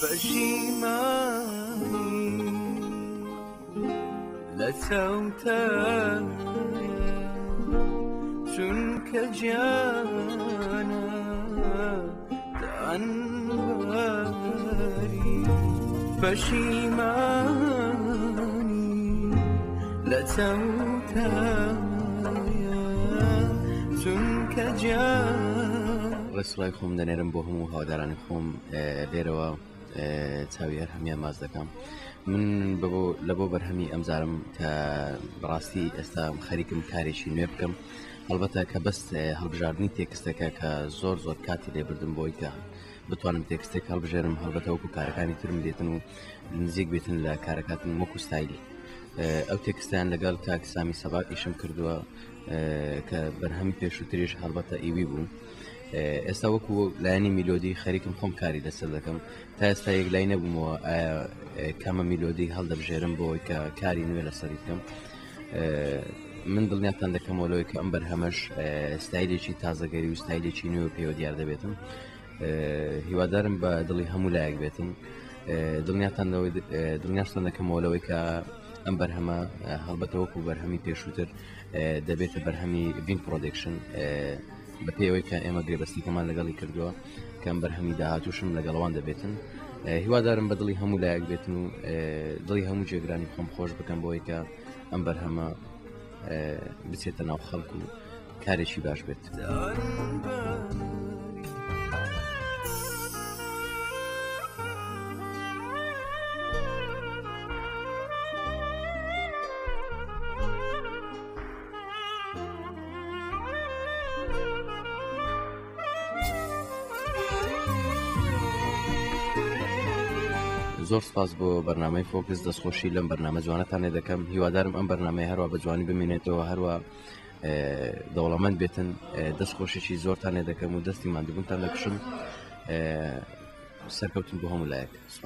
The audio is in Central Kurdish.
پەشیمانی لە چاوتایە چونکە گیانە تەنبەری پەشیمانی لە چاوتایە چونکە گیان ڕێسڵای خۆم دەنێرم بۆ هەموو هاودارانی خۆم لێرەوە چاوی هەر هەمیان ماز دەکەم من لە بۆ بەرهەمی ئەمجارم کە بەڕاستی ئێستا خەریکم کارێکی نوێ بکەم هەڵبەتە کە بەس هەڵبژاردننی تێکستەکە کە زۆر زۆر کاتی لێبردم بۆی کە بتوانم تێکستێک هەڵبژێرم هەڵبەتە وەکو کارەکانی ترم دێتن و نزیک بێتن لە کارەکاتم وەکو ستایلی ئەو تێکستیان لەگەڵ کاک سامی سەبا ئیشم کردووە کە بەرهەمی پێشووتریش هەڵبەتە ئیوی بوو ئێستا وەکو لایەنی میلۆدی خەریکم خۆم کاری لەسەر دەکەم تا ئێستا یەک لای نەبوومەوە کامە میلۆدی هەڵدەبژێرم بۆی کە کاری نوێ لەسەری بکەم من دڵنیاتان دەکەمەوە لەوەی کە ئەم بەرهەمەش ستایلێکی تازەگەری و ستایلێکی نوێ پێوە دیار دەبێتم هیوادارم بە دڵی هەموو لایەک بێتن دڵنیاتان لەوەی دڵنیاشتان دەکەمەوە لەوەی کە ئەم بەرهەمە هەڵبەتە وەکو بەرهەمی پێشووتر دەبێتە بەرهەمی ڤین پرۆدەکشن بەپێی ئەوەی کە ئێمە گرێبەستەکەمان لەگەڵی کردووە کەم بەرهەمی داهاتوشم لەگەڵوان دەبێتن هیوادارم بە دڵی هەموو لایەک بێتن و دڵی هەموو جێگرانی خۆم خۆش بکەم بۆی کە ئەم بەرهەمە بچێتە ناو خەڵک و کارێکی باش بێت. زۆر سپاس بۆ بەرنمەی فۆکس دەستخۆشی لەم بەرنامە جوانەتان لێ دەکەم هیوادارم ئەم بەرنمەی هەروە بە جوانی بمێنێتەوە هەروە دەوڵەمەند بێتن دەست خۆشیی زۆرتان لێ دەکەم و دەستی مادبوونتان دەکشم سەرکەوتن بۆ هەموو لایەک سپاس.